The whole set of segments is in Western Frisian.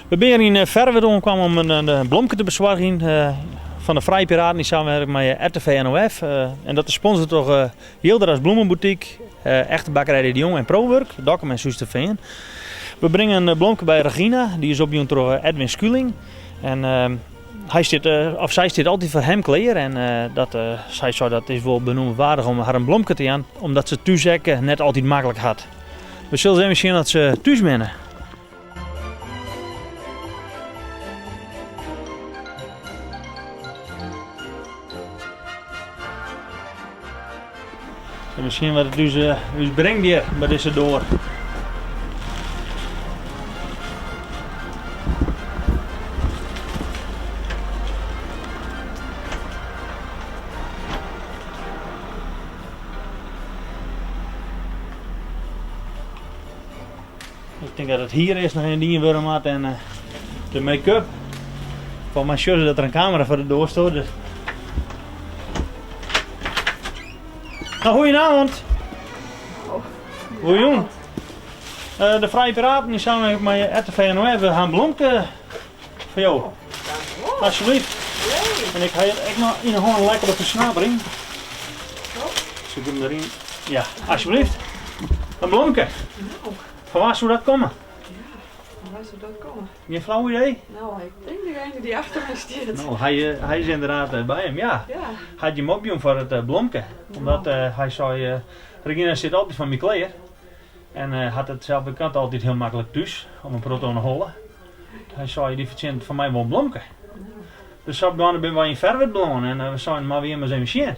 We binne hjir yn Ferwert oankaam om in blomke te besoargjen fan de Frije Piraten yn samenwerking mei RTV NOF. En dat is sponsord troch Jilderas Bloemenboutique, Echte Bakkerij De Jong en Prowork, Dokkum en Surhústerfean. We bringe in blomke by Regina, dy is opjûn troch Edwin Schuling. En hy stiet, of sy stiet altyd foar him klear en dat, sy sei dat is wol benoemenswaardich om har in blomke te jaan, omdat se thús ek net altyd maklik hat. We sille even sjen oft se thús binne. Even sjen wat it ús, ús bringt hjir by dizze doar. Ik tink dat it hier earst noch even dien wurde moat en de make-up. Folgens my sjogge se dat der in kamera foar de doar stiet. Dus. Nou, goedenavond. Goeie De Frije Piraten yn samenwerking mei RTV NOF, we ha in blomke foar jo. Alsjeblieft. En ik ha hjir ek noch yn 'e hân in lekkere fersnapering. Sit him deryn. Ja, alsjeblieft. In blomke. Fan wa soe dat komme? Fan wa soe dat komme? Gjin flauw idee? No, ik tink degene dy't achter my stiet. No, hy, hy is ynderdaad by him, ja. Ja. Hy hat jim opjûn foar it blomke. Omdat hy sei, Regina sit altyd foar my klear. En hat it sels bekend altyd hiel maklik thús, om in protte oan 'e holle. Hy sei, dy fertsjinnet fan my wol in blomke. Dus sadwaande binne wy yn Ferwert bleaun en we seinen, moatte we jim ris even sjen.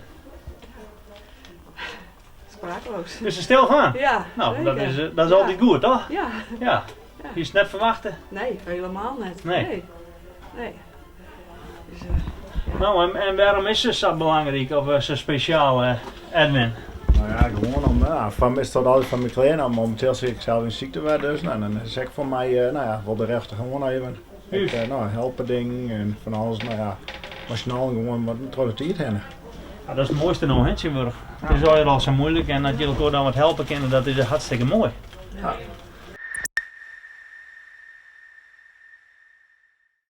Sprakeloos. Bist der stil fan? Ja, Nou, dat zeker. is, dat is Ja. altyd goed, toch? Ja. Ja. Ja. Hiest net ferwachte? Nee, helemaal net. Nee. Nee. Nee. Dus, ja. Nou, en wêrom is se sa belangryk of sa spesjaal, Edwin? Nou ja, gewoan om, ja, foar my stiet altyd foar my klear. Nou, mominteel sit ik sels yn syktewet, dus nou, dan is ek foar my, nou ja, wol de rêstich oan even. Ek, nou, helpe dingen en fan alles, nou ja, mar snel gewoan wat troch de tiid hinne. Ja, dat is it moaiste no, hè, tsjintwurdich. It is allegear al sa muoilik en as je elkoar dan wat helpe kinne, dat is hartstikke moai. Ja.